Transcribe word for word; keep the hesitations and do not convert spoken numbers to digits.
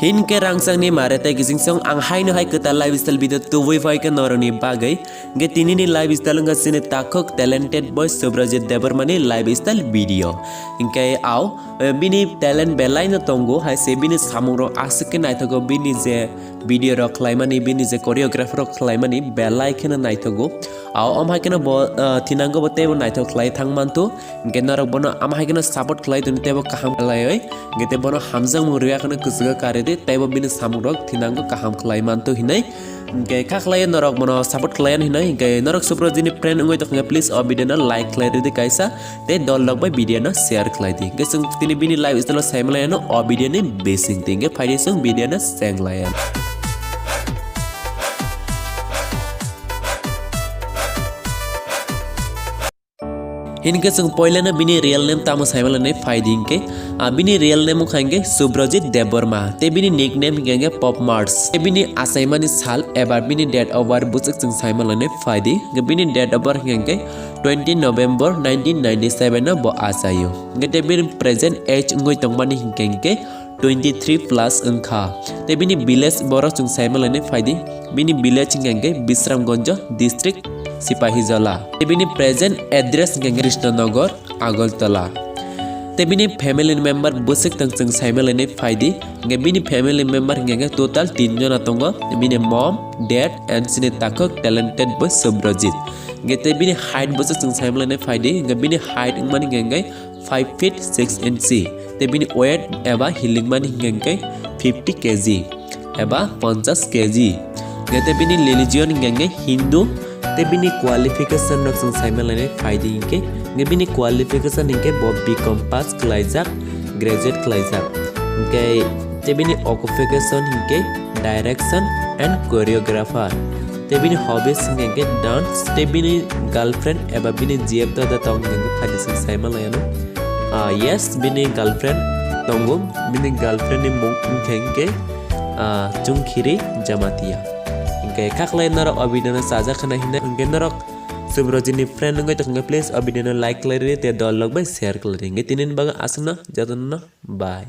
Hinkhe rangchakni mare tei kichingsong ang haino hai kwtal lifestyle video tubui phaikha norokni bagwi. Hinkhe tinini lifestyle wngkha chini takhuk talented boy Subrajit Debbarmani lifestyle video. Hinkhe ao, eh, bini talent belaino tongo, hai se bini samungrok aswk khe naithogo, bini je video rok khlaimani, bini je choreography rok khlaimani belai kheno naithogo. Ao, omo hai kheno bo, ah, thinango bo teibo naithok khlai thang manthu. Hinkhe norok bono omo hai kheno support khlai toni teibo kaham khlaioi. Hinkhe tei bono hamjakmung rwya kheno kwchwgo karidi, teibo bini samungrok thinango kaham khlai manthu hinwi. Hinkhe kha khlaiwi norok bono support khlaiya hinwi. Hinkhe norok Subrajitni friend wngwi tongkha, please o video no like khlai ridi kaisa. Tei dol rok bai video no share khlai di. Hinkhe chwng tini bini lifestyle o sai manlaiano o video ni bising di. Hinkhe phaidi chwng video no cheng laiya. Hinkhe chwng poilano bini real name tamo sai manlainai phaidi hinkhe, ah, bini real name wngkha hinkhe Subrajit Debbarma. Tei bini nickname hinkhe hinkhe Pop Mars. Tei bini achaimani sal eba bini date of birth bwswk chwng sai manlainai phaidi. Hinkhe bini date of birth hinkhe hinkhe twenty November nineteen ninety-seven no bo achaio. Hinkhe tei bini present age wngwi tongmani hinkhe hinkhe twenty-three plus wngkha. Tei bini village borok chwng sai manlainai phaidi. Bini village hinkhe hinkhe Bisramganj district, Sipahijala. Tei bini present address hinkhe hinkhe Krishnanagar, Agartala. Tei bini family member bwswk tong chwng sai manlainai phaidi. Hinkhe bini family member hinkhe hinkhe total tin jona tongo. Bini mom, dad and chini takhuk talented boy Subrajit. Hinkhe tei bini height bwswk chwng sai manlainai phaidi. Hinkhe bini height wngmani hinkhe hinkhe five feet six inch. Tei bini weight eba hilikmani hinkhe hinkhe fifty K G eba ponchash K G. Hinkhe tei bini religion hinkhe hinkhe Hindu. Tei bini qualification rok chwng sai manlainai phaidi hinkhe, hinkhe bini qualification hinkhe bo B Com pass khlaijak, graduate khlaijak. Hinkhe tei bini occupation hinkhe direction and choreographer. Tei bini hobbies hinkhe hinkhe dance, tei bini girlfriend eba bini G F dada tong hinkhe phaidi chwng sai manlaiano. Ah, yes, bini girlfriend tongo, bini girlfriend ni mung hinkhe hinkhe, ah, Chungkhiri Jamatia. Hinkhe kha khlai norok o video no chajak khna hinwi hinkhe norok Subrajitni friend wngwi tongkha, please o video no like khlai ridi tei dol rok bai share khlai ridi. Hinkhe tinini bagwi aswkno, jotono bye.